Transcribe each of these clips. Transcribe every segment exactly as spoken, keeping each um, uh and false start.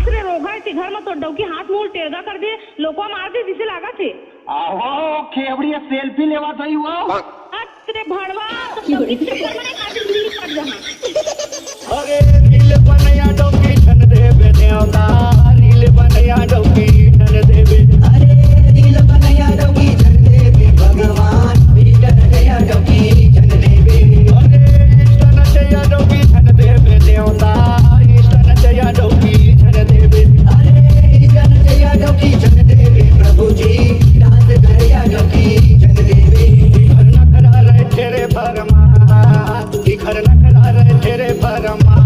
रे रोगहा, इसे घर में तो डौकी हाथ मुंह टेरगा कर दे, लोकवा मार दे जिसे लागत हे। आहो, खेबड़ी सेल्फी लेवा तो ही वो। अरे भड़वा, तो डौकी के घर में नहीं काटे, बिल्ली काट जहाँ। अरे रील बनया डौकी झन देबे देवता, रील बनया डौकी झन देबे। अरे रील बनया डौकी झन देबे भगवान, रील बनया डौकी झन देबे। अरे रील बनया डौकी झन देबे देवता, रील बनया डौकी झन देबे। अरे रील बनया डौकी झन देबे प्रभु जी, डांस करया डौकी झन देबे। हर नखरा रहे तेरे भरमा, इखर नखरा रहे तेरे भरमा।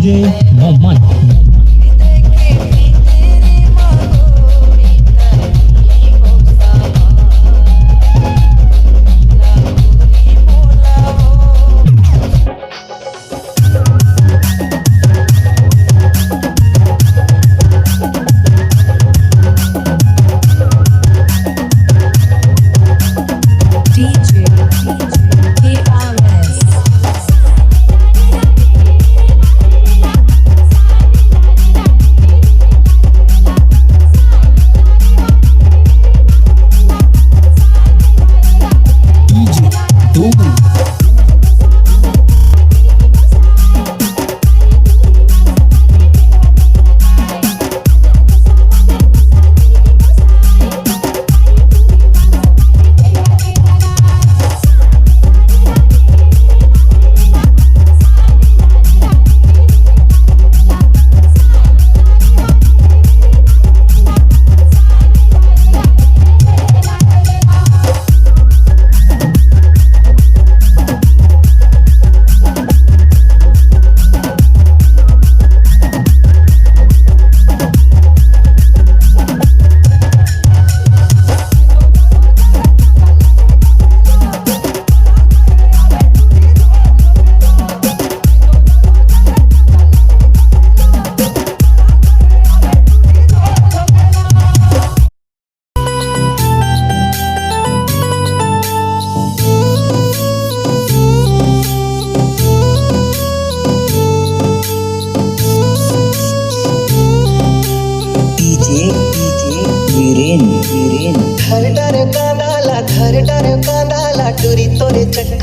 Moment. D J K R S. D J Donu. D J, D J Viren, Viren. धर डर कांदा ला, धर डर कांदा ला, टूरी तोरे चट